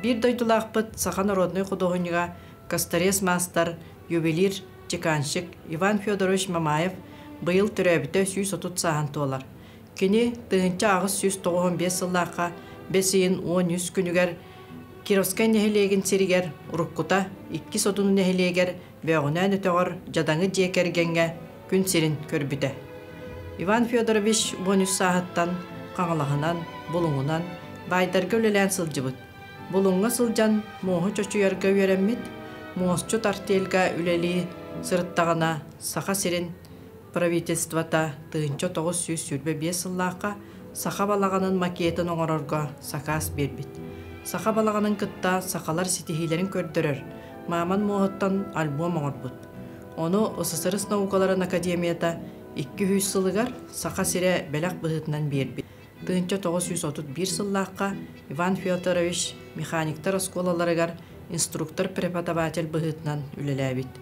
Биир дойдулаахпыт саха народнай худуоһунньуга, косторез маастар, ювелир, чеканщик Иван Федорович Мамаев быйыл төрөөбүтэ 130 сааһын туолар. Кини 1895 сыллаахха бэс ыйын 13 күнүгэр Кировскай нэһилиэгин сиригэр уруккута Иккис Одуну нэһилиэгэр Бөөҕүнээн өтөҕөр дьадаҥы дьиэ кэргэҥҥэ күн сирин көрбүтэ. Иван Федорович 13 сааһыттан Хаҥалаһынан, Булуҥунан баайдарга үлэлээн сылдьыбыт. Булуҥҥа сылдьан муоһу чочуйарга үөрэммит, муосчут артельга үлэлии сырыттаҕына Саха сирин правительствота 1925 сыллаахха саха балаҕанын макетын оҥорорго сакаас биэрбит. Саха балаҕанын кытта сахалар ситиһиилэрин көрдөрөр Мааман муоһуттан альбом оҥорбут. Ону СССР наукаларын академията 200 сылыгар Саха сирэ бэлэх быһыытынан биэрбит. 1931 сыллаахха Иван Федорович механиктар оскуолаларыгар инструктор-преподаватель быһыытынан үлэлээбит.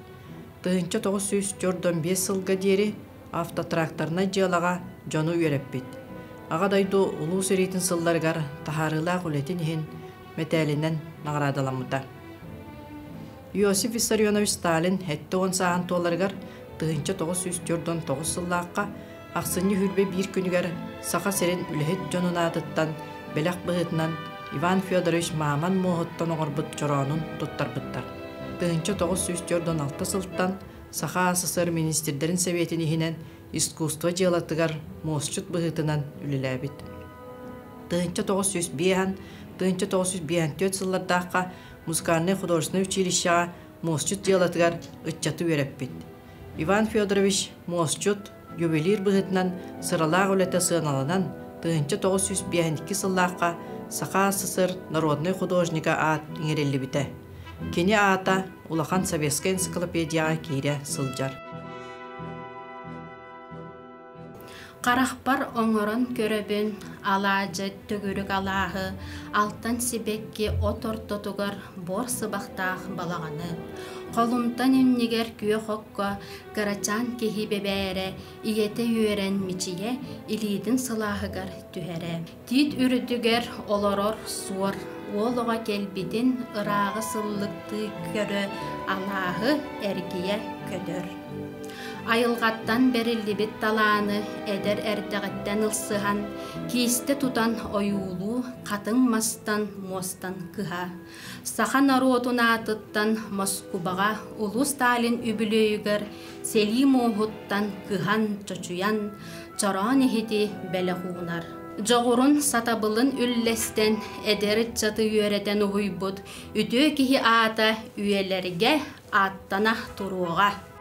1945 сылга диэри автотракторнай дьыалаҕа дьону үөрэппит. Аҕа дойду Улуу сэриитин сылларыгар таһаарыылаах үлэтин иһин мэтээлинэн наҕараадаламмыта. Иосиф Виссарионович Сталин 70 сааһын туоларыгар 1949 сыллаахха ахсынньы 21 күнүгэр Саха сирин үлэһит дьонун аатыттан бэлэх быһыытынан Иван Федорович Мааман муоһуттан оҥорбут чороонун туттарбыттар. 1946 сылтан Саха АССР министрдэрин сэбиэтин иһинэн искусство дьыалатыгар муосчут быһыытынан үлэлээбит. 1905 1954 сыллардаахха музыкальнай художественнай училищеҕа муосчут дьыалатыгар ыччаты үөрэппит. Иван Федорович муосчут, ювелир быһыытынан сыралаах үлэтэ сыаналанан 1952 сыллаахха Саха АССР народнай художника аат иҥэриллибитэ. Кини аата улахан советскай энциклопедияҕа киирэ сылдьар. Харахпар оҥорон көрөбүн алаадьы төгүрүк алааһы, алтан сибэкки от ортотугар буор сыбахтаах балаҕаны. Холумтан иннигэр күөх окко кырачаан киһи бэбээрэ, ийэтэ үөрэн мичийэ, илиитин сылааһыгар түһэрэ. Тиит үрдүгэр олорор суор уол оҕо кэлбитин ырааҕы сыллыктыы көрө, алааһы эргийэ көтөр. Айылҕаттан бэриллибит талааны эдэр эрдэҕиттэн ылсыһан, киистэ тутан ойуулуу, хатыҥ мастан, муостан кыһа. Саха норуотун аатыттан Москубаҕа Улуу Сталин үбүлүөйүгэр сэлии муоһуттан кыһан, чочуйан, чороон иһити бэлэх уунар. Дьоҕурун, сатабылын үллэстэн, эдэр ыччаты үөрэтэн уһуйбут үтүө киһи аата үйэлэргэ ааттана туруоҕа.